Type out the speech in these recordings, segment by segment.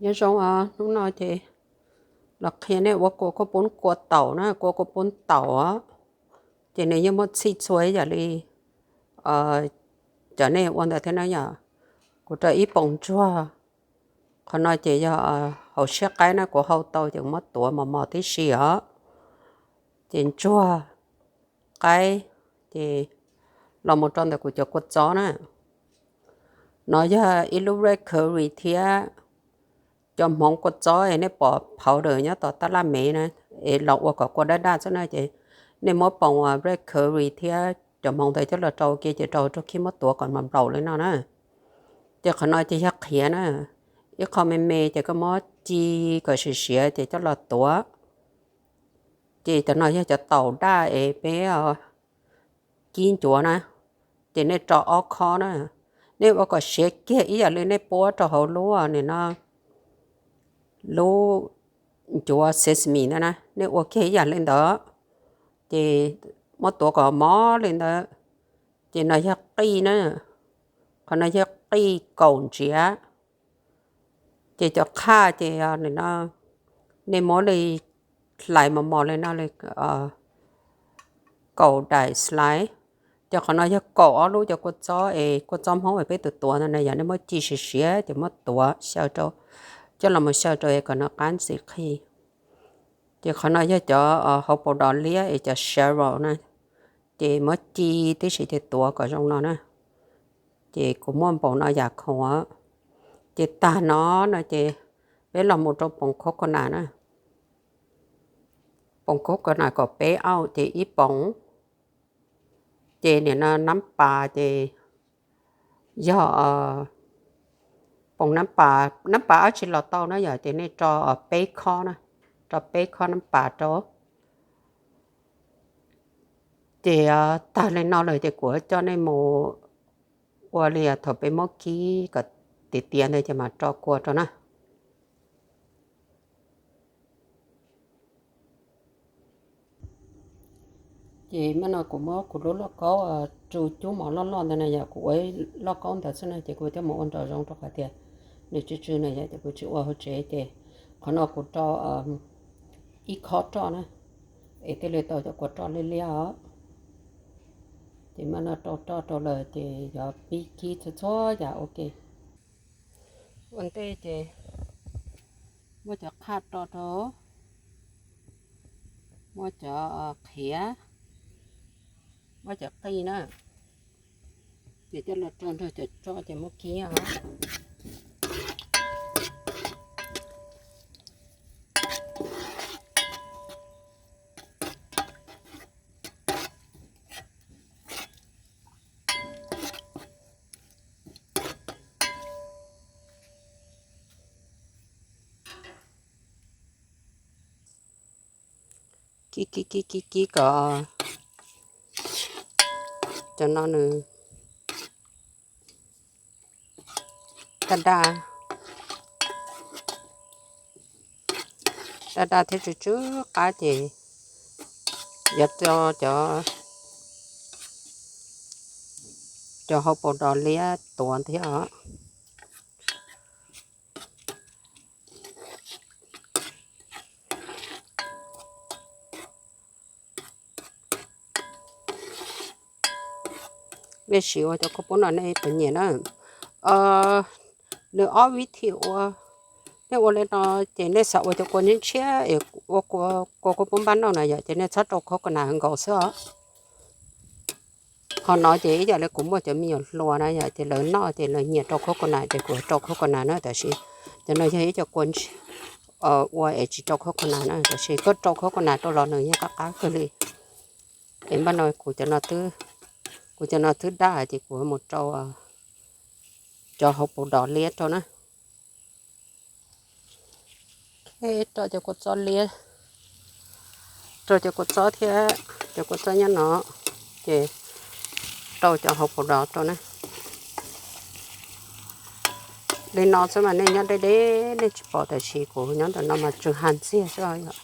Nyob zoo os, hnub no ces los qhia nej ua kua kua poob kua taum na, kua kua poob taum os. Ces nws yeej muaj txhij txhua ib yam li cov nej ua ntawd thiab na yom. Kuv rau ib poom ntsuag, qhov no ces yog hauv siab qaib na, kuv hau tau ces kuv muab tuav mos mos tib si os. Ces ntsuag, qaib, ces los mus rau ntawm kuv cov kua txob na. No yog ib lub red curry thiab cov hmoov kua txob es nej pom powder nyob tom tab laj mev na, es los ua kom kua daj daj xwb na ces nej muab poom red curry thiab cov hmoov ntawd coj los rau ua ke ces rau rau khib muab tuav kom nplaum li no na. Ces qhov no ces yog qhiav na, ib qho me me ces koj muab ci kom siav siav ces coj los tuav. Ces cov no yog cov taum daj es peb kib ncuav na, ces nej rau ob khob na. Nej ua kom siav kiag ib yam li nej puab rau hauv lub nim no lub ncuav sesame ntawd na, nej ua kiag ib yam li ntawd, ces muab tuav kom mos li ntawd. Ces no yog qij na, qhov no yog qij kaum ntsiav. Ces cov qhaj ces nim no nej muab li hlais mos mos li no li kaum daim slice. Ces qhov no yog kaum ob lub cov kua txob es kua txob Hmoob es peb tus tuav ntawd na, yog nej muab ci siav siav ces muab tuav xyaw rau, coj los mus xyaw rau es kom nws qab ntxim qhib. Ces qhov no yog cov hauv paus dos liab es cov shallot na, ces muab ci tib si ces tuav kom zoo no na. Ces kuv muaj npaum no yam khoom. Ces tag no no ces peb los mus rau poom coconut na. Poom coconut kaum peb ounce ces ib poom. Ces nim no nab pas ces yog poom nab pas, nab pas dab tsi los tau na yom, ces nej rau peb khob na, rau peb khob nab pas rau. Ces tag li no lawm ces kuv coj nej mus ua li thaum peb muab kib kom tiav tiav ntawd ces mam rau kua rau na. Ces mas no kuv muab kuv lub lauj kaub tsu cub mov loj loj ntawd na yom, kuv ua lauj kaub ntawd xwb na ces kuv thiaj mus ua nraum zoov rau qhov tias nws tsw tsw na yom, ces kuv tsis ua hauv tsev. Ces qhov no kuv rau ib khob roj na, es thiaj li tau cov kua roj liab liab os. Ces mas no rau roj rau lawm ces yuav pib kib txhua txhua yam ua ke. Ua ntej ces muab cov qhaj rau rau, muab cov qhiav, muab cov qij na, ces coj los rau nrog cov roj ces muab kib os. Kib kib kib kib kib kom cov no nws daj daj, daj daj thiab tsw tsw qab ces yuav tso cov, cov hauv paus dos liab tuav thiab os. Nej sim ua cov kua poob no nej puas nyiam na? Nws ob vib thi ua, nej ua li no ces nej xav ua cov kua ntshiab ntshiab es ua kua kua poob npab noj na yom, ces nej txhob rau coconut nkaus xwb os. Qhov no ces ib yam li kuv muaj cov me nyuam hluas na yom, ces lawv noj ces lawv nyiam rau coconut ces kuv rau coconut na, tab sis cov no yog ib co kua ua es tsis rau coconut na, tab sis koj rau coconut rau los nws yeej qab qab kawg li. Es npaj no kuv cov no twb, kuv cov no twb daj ces kuv mus rau cov hauv paus dos liab rau na. Rau cov kua txob liab, rau cov kua txob thiab cov kua txob nyob no, ces rau cov hauv paus dos rau na. Li no xwb mas nej nyob deb deb nej tsis pom, tab sis kuv nyob ntawm no mas tsw ha ntxiag xwb yom.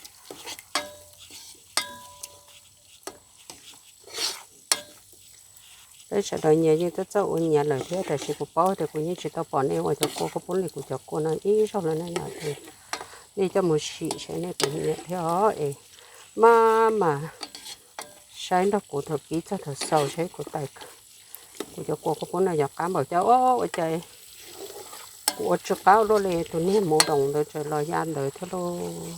Peb sawv daws nyias yeej txawj txawj ua nyias lawm thiab, tab sis kuv paub tias kuv yeej tsis tau pom nej ua cov kua khaub poob li kuv cov kua no ib zaug lawm na yom. Nej coj mus sim saib nej puas nyiam thiab os es maj mam saib nrog kuv thaum pib txog thaum xaus saib kuv tais kuv cov kua khaub poob no yog qab npaum cas. Ua cas kuv ua tsis qab luaj li, tus niag mus doos ntawd tseem los ya ntawd thiab lauj.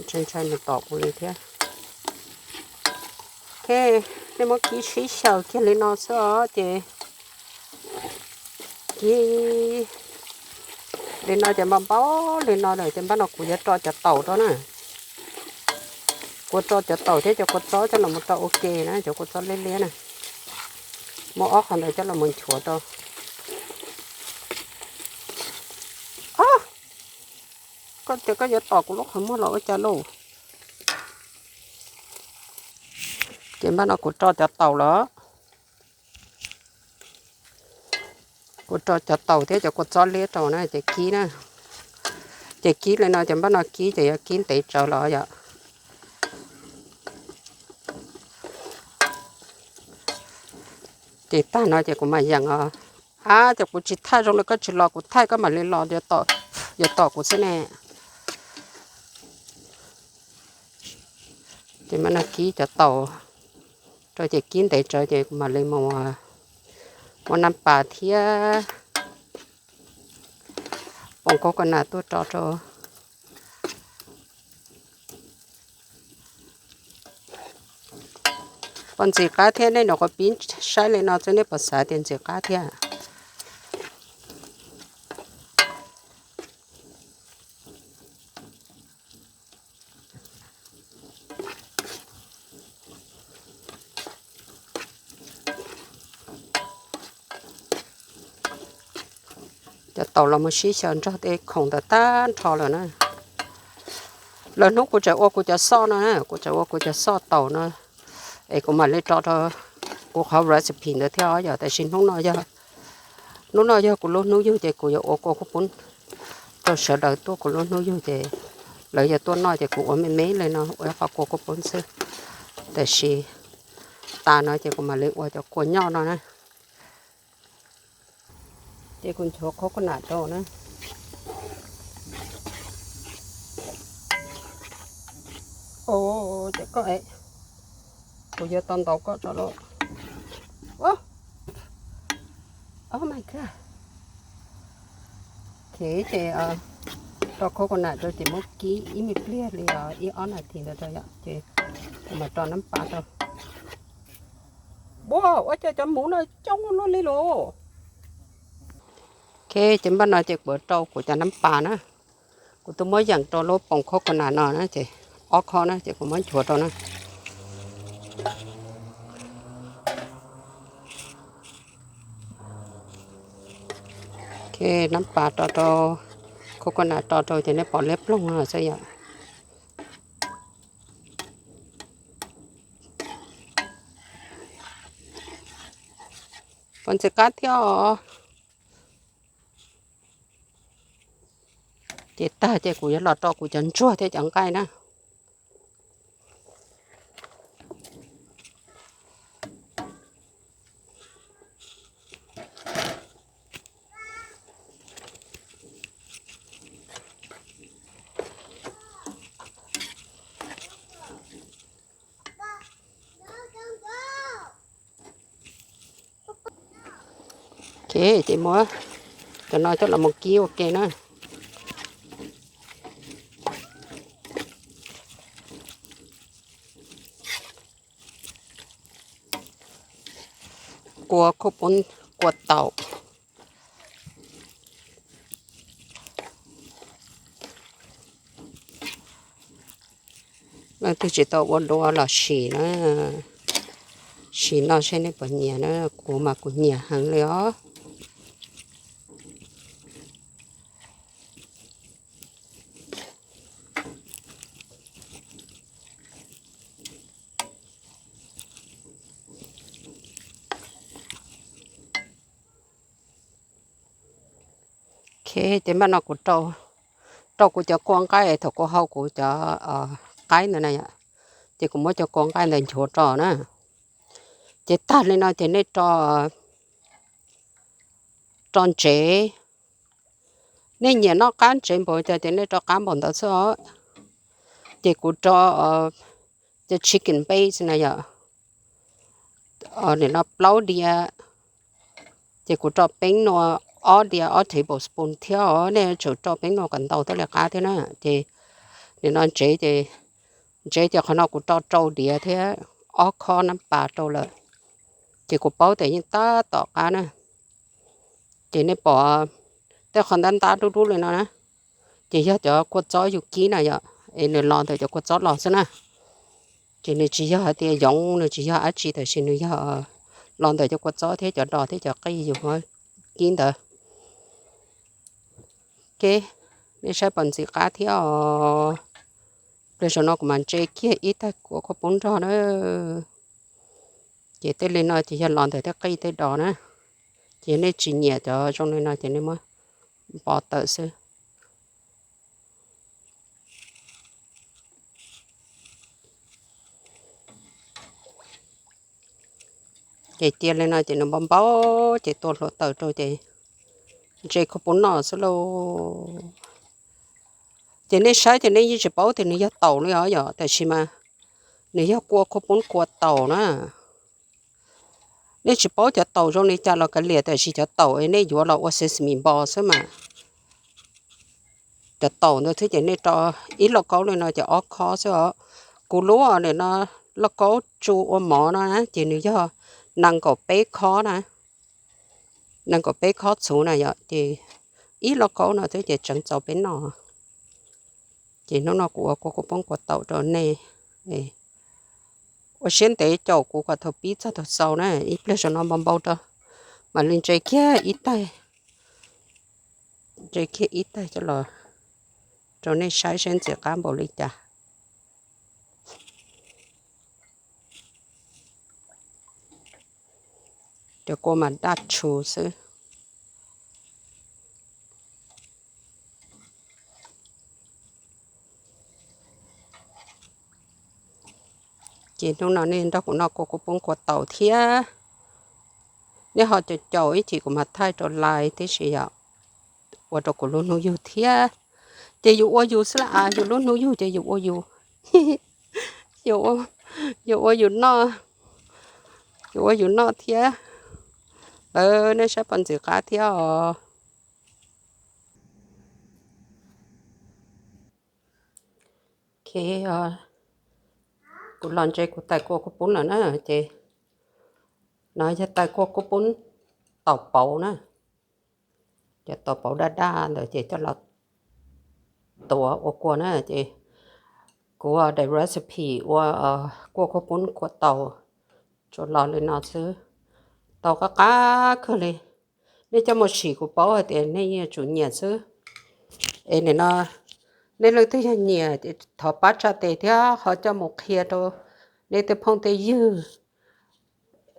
Ntshai ntshai mus tom kuv li thiab. Ok, nej muab kib sib xyaw kiag li no xwb os ces kib li no ces npaj npaj li no lawm ces npaj no kuv yuav tso cov taum rau na. Kuv tso cov taum thiab cov kua txob coj los mus rau ua ke na, cov kua txob liab liab na. Muab ob qho ntawd coj los mus nchuav rau. Koj tias koj yuav tom kuv lub qhov muag los ua cas lauj? Ces npaj no kuv tso cov taum los, kuv tso cov taum thiab cov kua txob liab rau na ces kib na. Ces kib li no ces npaj no kib ces yuav kib ntev tsawv los yom. Ces tag no ces kuv mam yeem os. Ab, ces kuv tsis thaij zoo li koj tsis los kuv thaij koj mam li los yuav tom kuv xwb ne. Ces mam no kib cov taum rau ces kib ntev tsawv ces kuv mam li mus muab nab pas thiab poom khaub kos nas tuaj tso rau. Puas ntxim qab thiab? Nej nyuam qhuav pib saib li no xwb nej puas xav tias ntxim qab thiab? Cov taum los mus sib xyaw nrog tej khoom ntawd tag nrho lawm na. Lawv hnub kuv tseem ua kuv cov xoj no, kuv tseem ua kuv cov xoj taum no, es kuv mam li tso rau kuv qhov recipe ntawd thiab os yom. Tab sis hnub no yog, hnub no yog kuv lub hnub yug ces kuv yuav ua kua khaub poob rau sawv daws tuaj kuv lub hnub yug ces lawv yuav tuaj noj ces kuv ua me me li no ua ib qho kua khaub poob xwb. Tab sis tas no ces kuv mam li ua cov kua nyob no na. Ces kuv nchuav khaub kos nas rau na. Ces koj, kuv yuav tau ntaus koj rau lauj. Oh my god. Ok, ces rau khaub kos nas rau ces muab kib ib me pliag li ib ob nas this ntawd rau yom, ces kuv mam rau nab pas rau. Ua, ua cas cov hmoov no coob luaj li lauj? Ok, ces npaj no ces kuv rau kuv cov nab pas na. Kuv twb muab yeem rau lub poom khaub kos nas no na ces ob khob na ces kuv muab nchuav rau na. Ok, nab pas rau rau, khaub kos nas rau rau ces nej pom liab ploog no xwb yom. Puas ntxim qab thiab os? Ces tag ces kuv yuav los rau kuv cov ntsuag thiab cov nqaij na. Ok, ces muab cov no coj los mus kib ua ke na. Kua khaub poob, kua taum. Leej twg tsis tau ua dua los sim na, sim noj seb nej puas nyiam na, kuv mas kuv nyiam heev li os. Ok, ces npaj no kuv rau kuv cov kua nqaij thaum kuv hau kuv cov qaib ntawd na yom, ces kuv muab cov kua nqaij ntawd nchuav rau na. Ces tag li no ces nej rau ntsev, nej nyiam noj qab ntsev npaum cas ces nej rau qab npaum ntawd xwb os. Ces kuv rau cov chicken base na yom, nim no plaub diav, ces kuv rau peeb nua ob diav ob tablespoon thiab os, nej yuav tsum rau peeb nua kom ntau thiaj li qab thiab na. Ces nim no ntsev ces, ntsev ces qhov no kuv rau rau diav thiab ob khob nab pas rau lawm, ces kuv paub tias yeej tab tom qab na. Ces nej pom tej qhov ntab ntab dub dub li no na, ces yog cov kua txob yus kib na yom, es nws los ntawm cov kua txob los xwb na. Ces nws tsis yog hais tias yoov, nws tsis yog dab tsi, tab sis nws yog los ntawm cov kua txob thiab cov dos thiab cov qij yus muab kib ntawd. Ok, nej saib puas ntxim qab thiab os. Pliag zaum no kuv mam ntse kiag ib taig kua khuab poob nrog na. Ces tej li no ces yog los ntawm tej qij tej dos na. Ces yog nej tsis nyiam cov zoo li no ces nej muab npo tawm xwb. Ces cia li no ces nws npau npau ces tua hluav taws rau ces ntse khuab poob noj xwb lauj. Ces nej saib ces nej yeej tsis paub tias nws yog taum li os yom, tab sis mas nws yog kua khuab poob kua taum na. Nej tsis paub cov taum zoo li cas los kav liam, tab sis cov taum nej yuav los ua sesame balls xwb mas. Cov taum ntawd thiab ces nej rau ib lauj kaub li no ces ob khob xwb os. Kuv lub nim no lauj kaub tsu ua mov no na ces nws yog nees nkaum peb khob na, nees nkaum peb khob txhuv na yom, ces ib lauj kaub no thiab ces tseev txaus peb noj. Ces hnub no kuv ua kua khuab poob kua taum rau nej. Ua siab ntev caum kuv kom thaum pib txog thaum xaus na, ib pliag zaum no npau npau rau, mam li ntse kiag ib taig, ntse kiag ib taig coj los rau nej saib seb ntxim qab npaum li cas. Cov kua mas daj tshuv xwb. Ces hnub no nej nrog kuv noj kua khuab poob kua taum thiab. Nej ho caum caum ib chim kuv mam thaij rau lais tib si yom, ua rau kuv lub hnub yug thiab. Ces yus ua yus xwb las as, yus lub hnub yug ces yus ua yus, yus ua yus noj, yus ua yus noj thiab. Lawv nej saib puas ntxim qab thiab os. Ok, kuv los ntse kuv tais kua khuab poob lawm na, ces no yog tais kua khuab poob taum pauv na, cov taum pauv daj daj ntawd ces coj los tuav ua kua na. Ces kuv daim recipe ua kua khuab poob kua taum tsuas los li no xwb, tau qab qab kawg li. Nej coj mus sim kuv paub hais tias nej yuav tsum nyiam xwb. Es nim no nej leej twg yog nyiam thov pab tsa tes thiab ho coj mus qhia rau nej tej phooj tej ywg,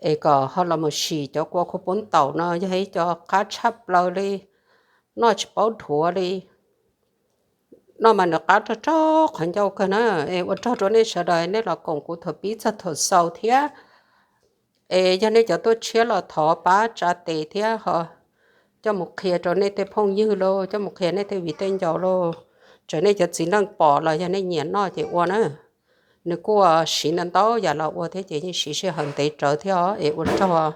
es kom ho los mus sim cov kua khuab poob taum no, yog ib co qab tshaj plaws li, noj tsis paub dhuav li. Noj mas nws qab rog rog qhov ncauj kawg na. Es ua tsaug rau nej sawv daws nej los koom kuv thaum pib txog thaum xaus thiab. Es yog nej cov tuaj tshiab los thov pab tsa tes thiab ho coj mus qhia rau nej tej phooj ywg lauj, coj mus qhia nej tej viv tej ncaus lauj. Txawm nej cov txiv neej pom los yog nej nyiam noj ces ua na. Nws kuj siv ntau ntau yam los ua thiab ces yeej siv sij hawm ntev rawv thiab os. Es ua tsaug.